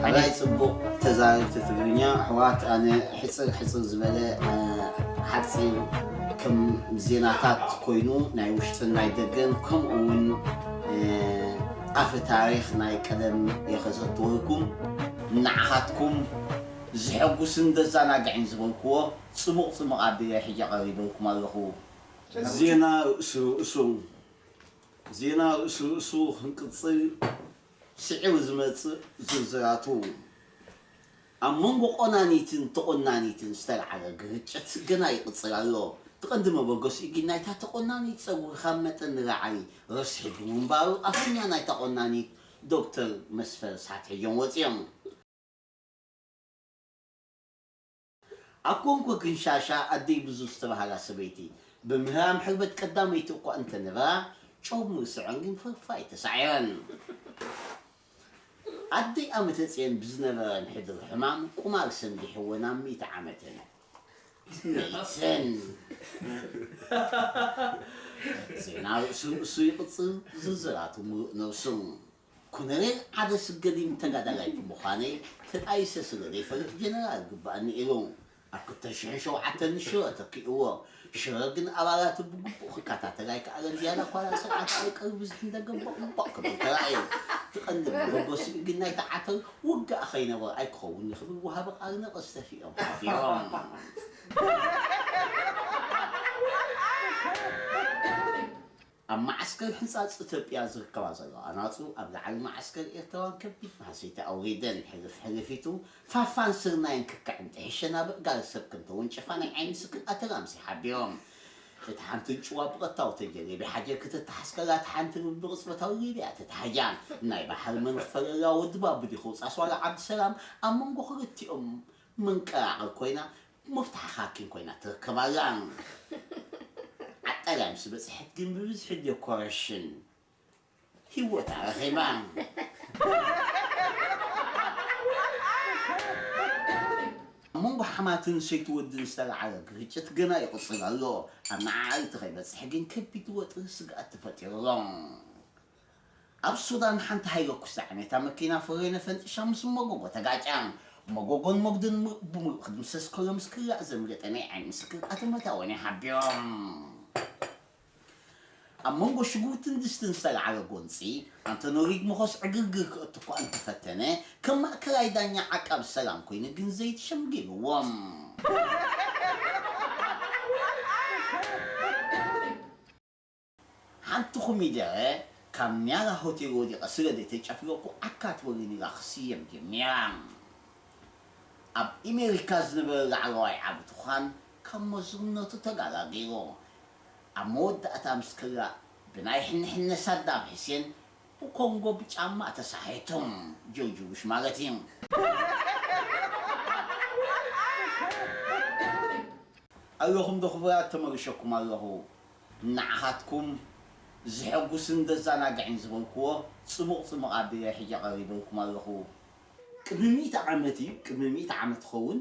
ሓራይ ጽቡቕ ተዛረብቲ ትግርኛ ኣሕዋት፣ ኣነ ሕጽር ሕጽር ዝበለ፣ እ፣ ሓጺር ከም ዜናታት ኮይኑ ናይ ውሽጥን ናይ ደገን ከምኡ እውን፣ እ፣ ኣፈ ታሪኽ ናይ ቀደም እየ ከዘትወልኩም። ንዓኻትኩም ዝሐጉስን ዘዘናግዕን ዝበልክዎ ጽቡቕ ጽቡቕ ኣቢለ ሕጂ ቀሪበልኩም ኣለኹ። ዜና ርእሱ ርእሱ፣ ዜና ርእሱ ርእሱ ክንቅጽል ስዒቡ ዝመጽእ ዝርዝራቱ። ኣብ መንጎ ቆናኒትን ተቆናኒትን ዝተልዓለ ግርጭት ገና ይቕጽል ኣሎ። እቲ ቀንዲ መበገሲኡ ግን ናይታ ተቆናኒት ጸጉሪ ካብ መጠን ንላዕሊ ረሲሑ ብምንባሩ ኣፈኛ ናይታ ቆናኒት ዶክተር መስፈር ሳትሕዮም ወጺኦም። ኣብ ኮንጎ ኪንሻሻ ኣደይ ብዙ ዝተባህላ ሰበይቲ ብምህራም ሕርበት ቀዳመይቲ እኳ እንተነበራ፣ ጨው ምርስዐን ግን ፈርፋይ ተሳዒረን። ኣደይ ኣመተ ጽዮን ብዝነበረን ሕዱር ሕማም ቁማር ሰንዲሕወን ኣብ ሚእቲ ዓመተን መይተን። ዜና ርእሱ ርእሱ ይቕጽል፣ ዝርዝራቱ ምሉእ ነብሱ። ኮነሬል ዓደ ስገዲም ተጋዳላይ ብምዃነይ ተጣይሰ ስለ ዘይፈልጥ ጀነራል ግባእኒ ኢሉ። ኣብ ክልተ ሽሕን ሸውዓተን ሽረ ተኪእዎ። ሽረ ግን ኣባላቱ ብግቡእ ክከታተል ኣይከኣለን። ዝያዳ ኳላ ስርዓት ኣይቀርብ ብዙሕ እንደገቦ እምቦቕ ክብል ተራእዩ። እቲ ቀንዲ መበገሲኡ ግን ናይቲ ዓተር ውግእ ከይነበረ ኣይክኸውን ይኽእል። ወሃቢ ቃል ነቐዝ ተፊኦም ሓፊሮም። ኣብ መዓስከር ሕንጻጽ ኢትዮጵያ ዝርከባ ዘለዋ ኣናጹ ኣብ ላዕሊ መዓስከር ኤርትራውያን ከቢድ ማህሰይቲ ኣውሪደን። ሕልፍ ሕልፊቱ ፋፋን ስርናይን ክክዕን ጥሒሸን ኣብ ኣእጋር ሰብ ከም ተወንጨፋ ናይ ዓይኒ ምስክር ኣተራምሲ ሓቢሮም። እታ ሓንቲ ጭዋ ብቐጥታ ወተጀር ሊብያ ሓጀር ክትተሓዝ ከላ፣ እታ ሓንቲ ብቕጽበታዊ ሊብያ ተታሕጃ። ናይ ባሕሪ መን ክፈለላ ወዲ ባቡ ዲኹ ጻስዋላ ዓብዲ ሰላም ኣብ መንጎ ክልቲኦም መንቀራቕር ኮይና፣ መፍትሒ ሓኪም ኮይና ትርከብ ኣላ። ዓጣልያ ምስ በጽሐት ግን ብብዝሒ ዴኮሬሽን ህይወታ ረኺባ። ኣብ መንጎ ሓማትን ሰይቲ ወድን ዝተለዓለ ግርጭት ገና ይቕጽል ኣሎ። ኣብ መዓልቲ ከይበጽሕ ግን ከቢድ ወጥሪ ስግኣት ተፈጢሩ ኣሎ። ኣብ ሱዳን ሓንቲ ሃይለኩስ ዝዓይነታ መኪና ፍሬነ ፈንጢሻ ምስ መጎጎ ተጋጫ። መጎጎን መጉድን ምሉእ ብምሉእ ክድምሰስ ከሎ ምስ ክላእ ዘምለጠ ናይ ዓይኒ ምስክር ኣቶ መታወን ሓቢሮም። ኣብ መንጎ ሽጉርትን ድስትን ዝተለዓለ ጎንጺ፣ ኣንቶኒ ሪግ መኾስ ዕግርግር ክእቱ እኳ እንተፈተነ፣ ከም ማእከላይ ዳኛ ዓቃብ ሰላም ኮይኑ ግን ዘይተሸምጊልዎም። ሓንቲ ኮሚደረ ካብ ኒያላ ሆቴል ወዲቐ ስለ ዘይተጨፍለቑ ኣካት ወሊኒላ ክስየም ጀሚራ። ኣብ ኣሜሪካ ዝነበረ ላዕለዋይ ዓቢ ትዃን ካብ መዝርነቱ ተጋላጊሉ። ኣብ መወዳእታ ምስ ክላእ ብናይ ሕንሕነ ሳዳም ሕሴን ብኮንጎ ብጫማ ተሳሒቱ። ጆርጅ ቡሽ ማለት እዩ። ኣለኹም ዶ ክቡራት? ተመሊሸኩም ኣለኹ። ንዓኻትኩም ዝሐጉስን ዘዘናግዕን ዝበልክዎ ጽቡቕ ጽቡቕ ኣቢለ ሕጂ ቀሪበልኩም ኣለኹ። ቅድሚ ሚእቲ ዓመት እዩ፣ ቅድሚ ሚእቲ ዓመት ትኸውን።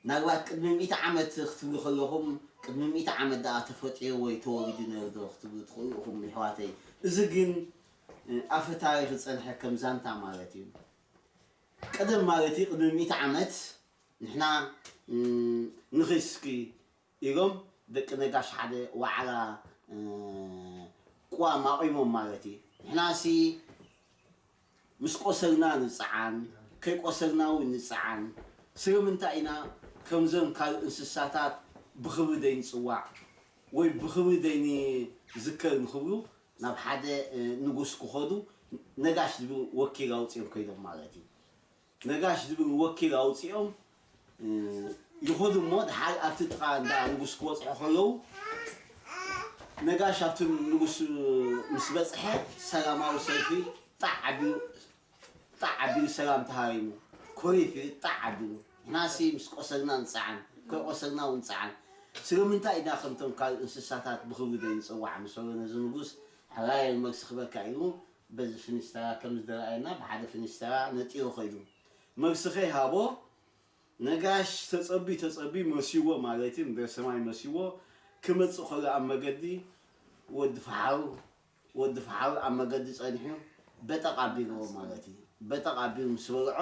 ናልባት ቅድሚ ሚእቲ ዓመት ክትብሉ ከለኹም፣ ቅድሚ ሚእቲ ዓመት ደኣ ተፈጢሩ ወይ ተወሊዱ ነይሩ ዶ ክትብሉ ትኽእሉ ኢኹም የሕዋተይ። እዚ ግን፣ እ፣ ኣፈ ታሪኽ ዝጸንሐ ከም ዛንታ ማለት እዩ። ቀደም ማለት እዩ፣ ቅድሚ ሚእቲ ዓመት ንሕና፣ እም፣ ንኺድ እስኪ ኢሎም ደቂ ነጋሽ ሓደ ዋዕላ፣ እ፣ ቅዋም ኣቑሞም ማለት እዩ። ንሕናሲ ምስ ቆሰልና ንጽዓን፣ ከይቆሰልና እውን ንጽዓን። ስለምንታይ ኢና ከምዘን ካልእ እንስሳታት ብኽብሪ ዘይንጽዋዕ ወይ ብኽብሪ ዘይንዝከር ንኽብሉ ናብ ሓደ፣ እ፣ ንጉስ ክኸዱ ነጋሽ ዝብል ወኪል ኣውጺኦም ከይዶም ማለት እዩ። ነጋሽ ዝብል ወኪል ኣውጺኦም፣ እ፣ ይኸዱ እሞ፣ ድሓር ኣብቲ ጥቓ እንዳ ንጉስ ክበጽሑ ከለዉ፣ ነጋሽ ኣብቲ ንጉስ ምስ በጽሐ፣ ሰላማዊ ሰልፊ ጣዕ ኣቢሉ፣ ጣዕ ኣቢሉ ሰላም ተሃሪሙ፣ ኮሪፍ ኢሉ ጣዕ ኣቢሉ፣ ንሕናሲ ምስ ቆሰልና ንጸዓን፣ ከይቆሰልና እውን ንጸዓን። ስለምንታይ ኢና ከምቶም ካልእ እንስሳታት ብኽብሪ ዘይንጽዋዕ? ምስ በሎ ነዚ ንጉስ፣ ሕራይ መልሲ ክበካ ኢሉ በዚ ፍኒስተራ ከም ዝደረኣየና ብሓደ ፍኒስተራ ነጢሩ ኸይዱ። መልሲ ከይሃቦ ነጋሽ ተጸቢ ተጸቢ መሲዎ ማለት እዩ፣ ምድረ ሰማይ መሲዎ ክመጽእ ከሎ ኣብ መገዲ ወዲ ፈሓሩ ወዲ ፈሓሩ ኣብ መገዲ ጸኒሑ በጠቕ ኣቢልዎ ማለት እዩ። በጠቕ ኣቢሉ ምስ በልዖ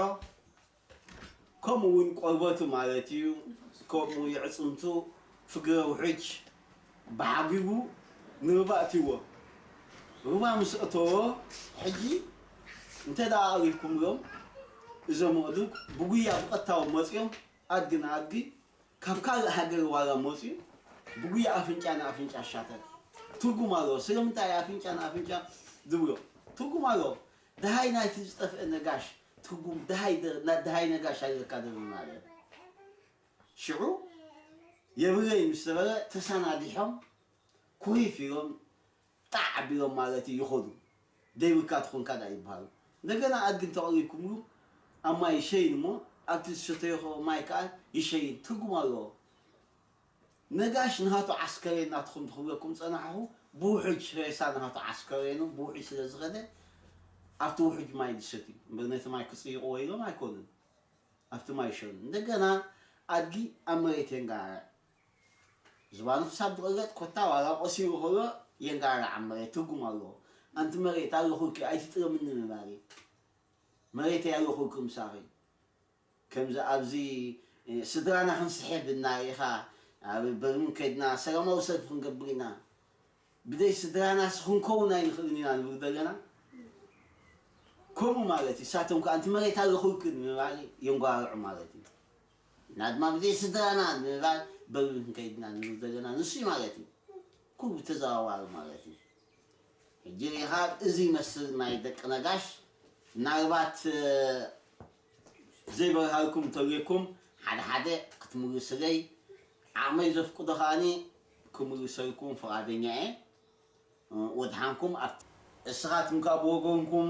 ከምኡ እውን ቆርበቱ ማለት እዩ፣ ከምኡ የዕጽምቱ ፍግረ ውሕጅ ብሓጊጉ ንሩባ እትዎ። ሩባ ምስ እተዎ ሕጂ እንተ ደኣ ኣቕሪብኩምሎም እዞም ኣእዱግ ብጉያ ብቐጥታዊ መጽዮም ኣድጊ ንኣድጊ ካብ ካልእ ሃገር ዋላ መጽዩ ብጉያ ኣፍንጫ ንኣፍንጫ ሻተት። ትርጉም ኣለዎ። ስለምንታይ ኣፍንጫ ንኣፍንጫ ዝብሎ? ትርጉም ኣለዎ። ደሃይ ናይቲ ዝጠፍአ ነጋሽ ትርጉም ደሃይ ደ- ና- ደሃይ ነጋሽ ኣለካ ደብል ማለት ሽዑ የብለይ ምስ ተበለ ተሰናዲሖም ኩሪፍ ኢሎም ጣዕ ኣቢሎም ማለት እዩ ይኸዱ። ደይብልካ ትኾንካ ዳ ይበሃሉ። እንደገና ኣድግን ተቐሪብኩምሉ ኣብ ማይ ይሸይን እሞ ኣብቲ ዝሰተይኾ ማይ ከዓ ይሸይን። ትርጉም ኣለዎ። ነጋሽ ንሃቱ ዓስከሬን ናትኹም ትኽብለኩም ጸናሕኹ ብውሕጅ ሬሳ ንሃቱ ዓስከሬኑ ብውሕጅ ስለ ዝኸደ ኣብቲ ውሕጅ ማይ ዝሰትዩ እምበር ነቲ ማይ ክጽይቕዎ ኢሎም ኣይኮኑን። ኣብቲ ማይ ሸኑ እንደገና ኣድጊ ኣብ መሬት የንጋርዕ። ዝባኑ ክሳብ ዝቕለጥ ኮታ ዋላ ቆሲሉ ከሎ የንጋርዕ ኣብ መሬት ትርጉም ኣለዎ። ኣንቲ መሬት ኣለኹልኪ ኣይትጥረምኒ ምባል እዩ። መሬተይ ኣለኹልኪ ምሳኺ። ከምዚ ኣብዚ ስድራና ክንስሕብ እናርኢኻ ኣብ በርሊን ከድና ሰላማዊ ሰልፊ ክንገብር ኢና። ብደይ ስድራናስ ክንከውን ኣይንኽእልን ኢና ንብል ዘለና። ከምኡ ማለት እዩ። እሳቶም ከዓ ኣንቲ መሬት ኣለኹልክን ምባል የንጓርዑ ማለት እዩ። እና ድማ ብዘይ ስድራና ንምባል በርሊን ክንከይድ ኢና ንብል ዘለና ንሱ እዩ ማለት እዩ። ኩሉ ብተዘዋዋሪ ማለት እዩ። ሕጂ ሪኻ እዚ ይመስል ናይ ደቂ ነጋሽ ምናልባት ዘይበርሃልኩም እንተልየኩም ሓደ ሓደ ክትምልስለይ ዓቕመይ ዘፍቅዶ ከዓኒ ክምልሰልኩም ፍቓደኛ እየ። ወድሓንኩም ኣብ እስኻትኩም ካብ ወገንኩም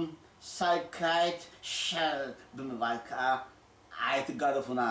ሳብስክራይብ ሸር ብምባል ከዓ ኣይትጋደፉና።